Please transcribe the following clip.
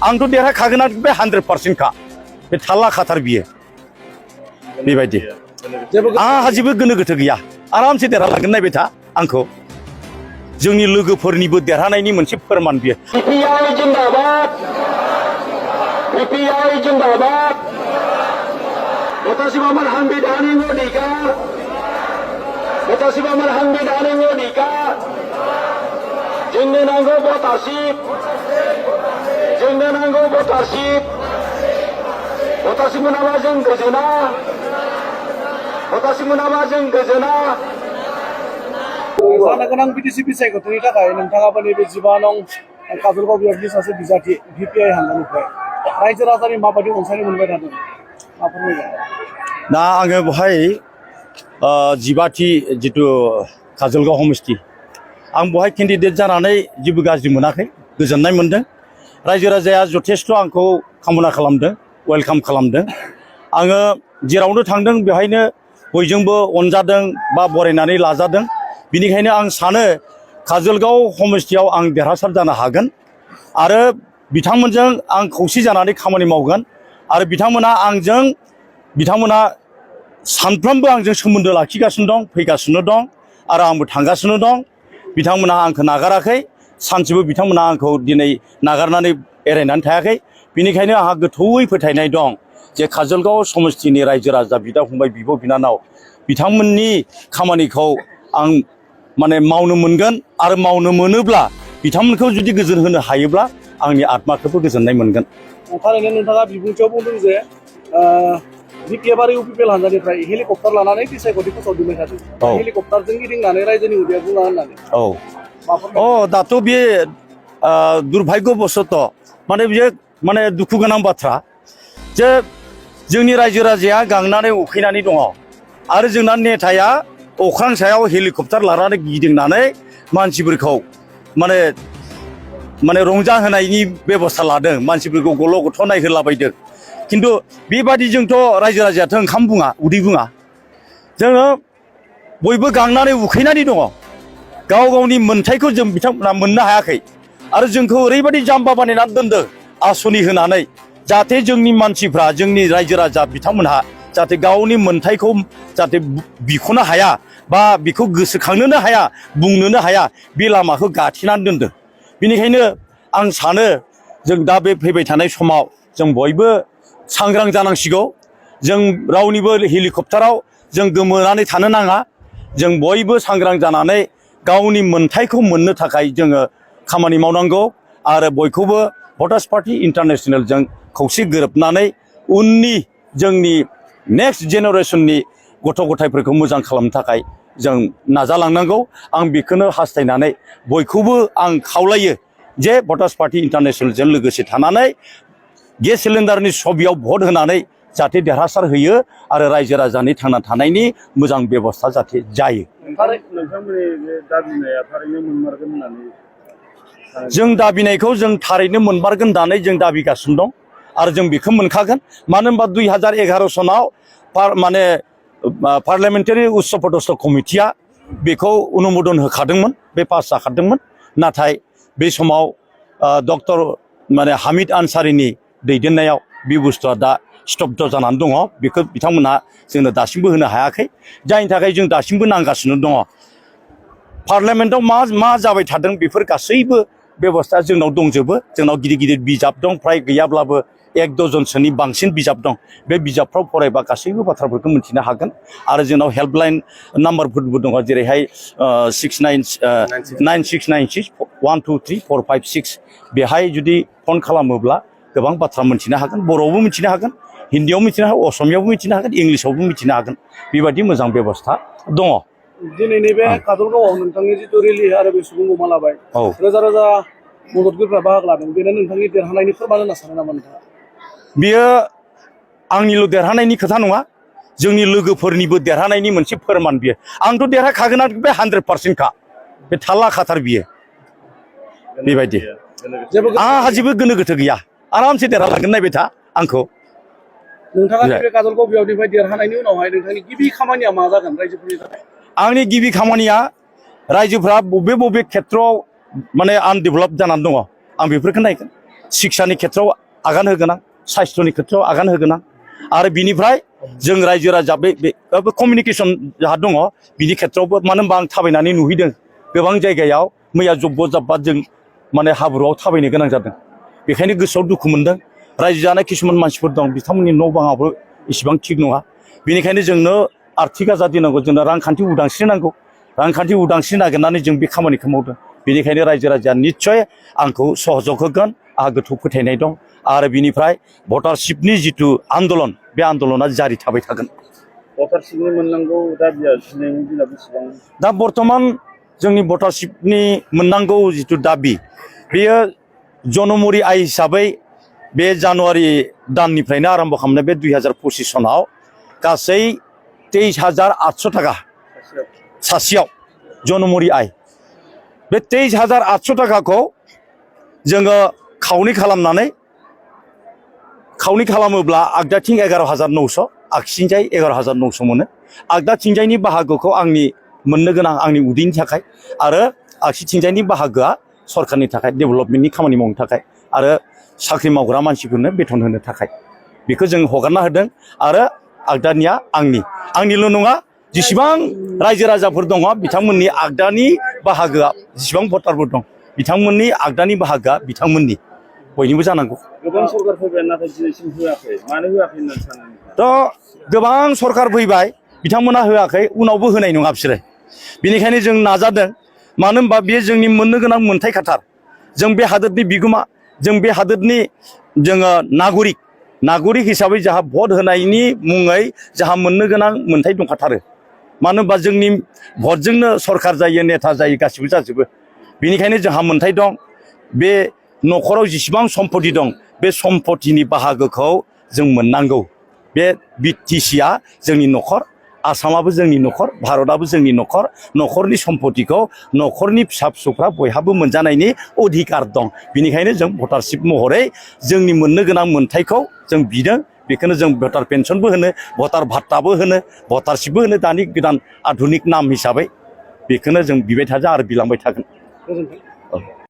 आंथ' देरहाखागोन बे 100% खा बे थाल्ला खाथार बियो बेबायदि आंहा जेबो गोनो गोथो गैया आरामसे देरहालांगोन नायबाय था आंखौ जोंनि लोगोफोरनिबो देरहानायनि मोनसे फोरमान बियो BPI जिंदाबाद Mutasi Baman Hambidani Ngodika Mutasi Baman Hambidani Ngodika Jengnya nanggo botasip Jengnya nanggo botasip Mutasi menawajeng gejena Mutasi menawajeng gejena जानो गोनां बिटिसि बिसायख'थिनि थाखाय नोंथाङाबो नैबे 12 नं काजलगाव बियाबनि सासे बिजाथि BPI हान्जानिफ्राय रायजो राजानि माबायदि अनसायनाय मोनबाय थादों मा फोरमायगोन दा आङो बेवहाय 12थि जितु काजलगाव समष्टि आं बेवहाय केन्डिडेट जानानै जेबो गाज्रि मोनाखै गोजोननाय मोनदों रायजो राजाया जथेस्थ' आंखौ कामना खालामदों वेलकाम खालामदों आङो जेरावनो थांदों बेवहायनो बयजोंबो अनजादों बा बरायनानै लाजादों बिनिखायनो आं सानो काजलगाव समष्टियाव आं देरहासार जानो हागोन आरो बिथांमोनजों आं खौसे जानानै खामानि मावगोन आरो बिथांमोना सानफ्रोमबो आंजों सोमोन्दो लाखिगासिनो दं फैगासिनो दं आरो आंबो थांगासिनो दं बिथांमोना आंखौ नागाराखै सानसेबो बिथांमोना आंखौ दिनै नागारनानै एरायनानै थायाखै बिनिखायनो आंहा गोथौयै फोथायनाय दं जे काजलगाव समष्टिनि रायजो राजा बिदा फंबाय बिब' बिनानाव बिथांमोननि खामानिखौ आं माने मावनो मोनगोन आरो मावनो मोनोब्ला बिथांमोनखौ जुदि गोजोन होनो हायोब्ला आंनि आत्माखौबो गोजोननाय मोनगोन थारैनो नोंथाङा बिबुंथियाव बुंदों जे BPF आरो UPPL हान्जानिफ्राय हेलिकप्टार लानानै बिसायख'थि फोसावदिंबाय थादों हेलिकप्टारजों गिदिंनानै रायजोनि उदैयाव बुङा होननानै दाथ' बे दुर्भाग्यबसत माने बियो माने दुखु गोनां बाथ्रा जे जोंनि रायजो राजाया गांनानै उखैनानै दङ आरो जोंना नेताया अख्रां सायाव हेलिकप्टार लानानै गिदिंनानै मानसिफोरखौ माने रंजाहोनायनि बेबस्था लादों मानसिफोरखौ गल' गथ' नायहोलाबायदों खिन्थु बेबादिजोंथ' रायजो राजायाथ' ओंखाम बुङा उदै बुङा जोङो बयबो गांनानै उखैनानै दङ गाव गावनि मोन्थायखौ जों बिथांमोना मोननो हायाखै आरो जोंखौ ओरैबायदि जाम्बा बानायनानै दोनदों आसनि होनानै जाहाथे जोंनि मानसिफ्रा जोंनि रायजो राजा बिथांमोनहा जाहाथे गावनि मोन्थायखौ जाहाथे बिख'नो हाया बा बिखौ गोसोखांनोनो हाया बुंनोनो हाया बे लामाखौ गाथेनानै दोनदों बेनिखायनो आं सानो जों दा बे फैबाय थानाय समाव जों बयबो सांग्रां जानांसिगौ जों रावनिबो हेलिकप्टाराव जों गोमोनानै थानो नाङा जों बयबो सांग्रां जानानै गावनि मोन्थायखौ मोननो थाखाय जोङो खामानि मावनांगौ आरो बयखौबो भटार्स पार्टी इन्टारनेशनेलजों खौसे गोरोबनानै उननि जोंनि नेक्स्ट जेनेरेसननि गथ' गथायफोरखौ मोजां खालामनो थाखाय जों नाजालांनांगौ आं बेखौनो हास्थायनानै बयखौबो आं खावलायो जे भटार्स पार्टी इन्टारनेशनेलजों लोगोसे थानानै गेस सिलिन्डारनि सबियाव भट होनानै जाहाथे देरहासार होयो आरो रायजो राजानि थांना थानायनि मोजां बेबस्था जाहाथे जायो जों दाबिनायखौ जों थारैनो मोनमारगोन होननानै जों दाबिगासिनो दं आरो जों बेखौ मोनखागोन मानो होनबा 2011 सनाव माने पार्लियामेन्टारि उच्च पदस्थ कमिटिया बेखौ अनुमोदन होखादोंमोन बे पास जाखादोंमोन नाथाय बे समाव डक्टर माने हामिद आनसारिनि दैदेननायाव बे बुस्थुआ दा स्तब्ध जानानै दङ बेखौ बिथांमोनहा जोंनो दासिमबो होनो हायाखै जायनि थाखाय जों दासिमबो नांगासिनो दङ पार्लियामेन्टआव मा जाबाय थादों बेफोर गासैबो बेबस्था जोंनाव दंजोबो जोंनाव गिदिर गिदिर बिजाब दं फ्राय गैयाब्लाबो 1 डजनसोनि बांसिन बिजाब दं बे बिजाबफ्राव फरायबा गासैबो बाथ्राफोरखौ मिन्थिनो हागोन आरो जोंनाव हेल्पलाइन नाम्बारफोरबो दङ जेरैहाय 9696123456 बेहाय जुदि फन खालामोब्ला गोबां बाथ्रा मिन्थिनो हागोन बर'आवबो मिन्थिनो हागोन हिन्दीयाव मिन्थिनो हागोन असमियावबो मिन्थिनो हागोन इंलिसावबो मिन्थिनो हागोन बेबायदि मोजां बेबस्था दङ दिनै नैबे काजलगावआव नोंथांनि जिथु रेलि आरो बे सुबुं गमा लाबाय रोजा रोजा मददगिरिफ्रा बाहागो लादों बेनो नोंथांनि देरहानायनि फोरमान होनना सानो नामा नोंथाङा बियो आंनिल' देरहानायनि खोथा नङा जोंनि लोगोफोरनिबो देरहानायनि मोनसे फोरमान बियो आंथ' देरहाखागोन बे 100% खा बे थाल्ला खाथार बियो बेबायदि आंहा जेबो गोनो गोथो गैया आरामसे देरहालांगोन नायबाय था आंखौ नोंथाङा बे काजलगाव बियावनिफ्राय देरहानायनि उनावहाय नोंथांनि गिबि खामानिया मा जागोन रायजोफोरनि थाखाय आंनि गिबि खामानिया रायजोफ्रा बबे खेत्रआव माने आनडेभेलप जानानै दङ आं बेफोरखौ नायगोन शिक्षानि खेथ्रआव आगान होगोन आं साइस्थ'नि खेथ्रआव आगान होगोन आं आरो बिनिफ्राय जों रायजो राजा बे कमिउनिकेसन जाहा दङ बिनि खेथ्रआवबो मानो होनबा आं थाबायनानै नुहैदों गोबां जायगायाव मैया जब्ब जाब्बा जों माने हाब्रुआव थाबायनो गोनां जादों बेखायनो गोसोआव दुखु मोनदों रायजो जानाय किसुमान मानसिफोर दं बिथांमोननि न' बाङाबो इसेबां थिग नङा बेनिखायनो जोंनो आर्थिक आजादि नांगौ जोंनो रांखान्थि उदांस्रि नांगौ रांखान्थि उदांस्रि नागिरनानै जों बे खामानिखौ मावदों बेनिखायनो रायजो राजाया निस्सय आंखौ सहयोग होगोन आंहा गोथौ फोथायनाय दं आरो बिनिफ्राय भटारशिपनि जिथु आन्दलन बे आन्दलना जारि थाबाय थागोन भटारशिपनि मोननांगौ दाबिया दिनैनि दिनाव बेसेबां दा बर्तमान जोंनि भटारशिपनि मोननांगौ जिथु दाबि बेयो जनमरि आइ हिसाबै बे जानुवारि दाननिफ्रायनो आरम्भ खालामनाय बे 2025 सनाव गासै 23,800 थाखा सासेयाव जनमरि आइ बे 23,800 थाखाखौ जोङो खावनै खालामोब्ला आगदाथिं 11,900 आगसिथिंजाय 11,900 मोनो आगदाथिंजायनि बाहागोखौ आंनि मोननो गोनां आंनि उदैनि थाखाय आरो आगसिथिंजायनि बाहागोआ सरकारनि थाखाय डेभेलपमेन्टनि खामानि मावनो थाखाय आरो साख्रि मावग्रा मानसिफोरनो बेथन होनो थाखाय बेखौ जों हगारना होदों आरो आगदानिया आंनिल' नङा जेसेबां रायजो राजाफोर दङ बिथांमोननि आगदानि बाहागोआ जेसेबां भटारफोर दं बिथांमोननि आगदानि बाहागोआ बिथांमोननि बयनिबो जानांगौ गोबां सरकार फैबाय नाथाय दिनैसिम होआखै मानो होआखै होननानै सानो थ' गोबां सरकार फैबाय बिथांमोना होआखै उनावबो होनाय नङा बिसोरो बेनिखायनो जों नाजादों मानो होनबा बेयो जोंनि मोननो गोनां मोन्थाय खाथार जों बे हादोरनि बिगोमा जों बे हादोरनि जोङो नागरिक हिसाबै जाहा भट होनायनि मुङै जाहा मोननो गोनां मोन्थाय दंखाथारो मानो होनबा जोंनि भटजोंनो सरकार जायो नेता जायो गासिबो जाजोबो बेनिखायनो जोंहा मोन्थाय दं बे न'खराव जेसेबां सम्पति दं बे सम्पतिनि बाहागोखौ जों मोननांगौ बे BTCआ जोंनि न'खर आसामाबो जोंनि न'खर भारतआबो जोंनि न'खरनि सम्पतिखौ न'खरनि फिसा फिसौफ्रा बयहाबो मोनजानायनि अधिकार दं बेनिखायनो जों भटारशिप महरै जोंनि मोननो गोनां मोन्थायखौ जों बिदों बेखौनो जों भटार पेन्सनबो होनो भटार भात्ताबो होनो भटारशिपबो होनो दानि गोदान आधुनिक नाम हिसाबै बेखौनो जों बिबाय थाजा आरो बिलांबाय थागोन गोजोन्थों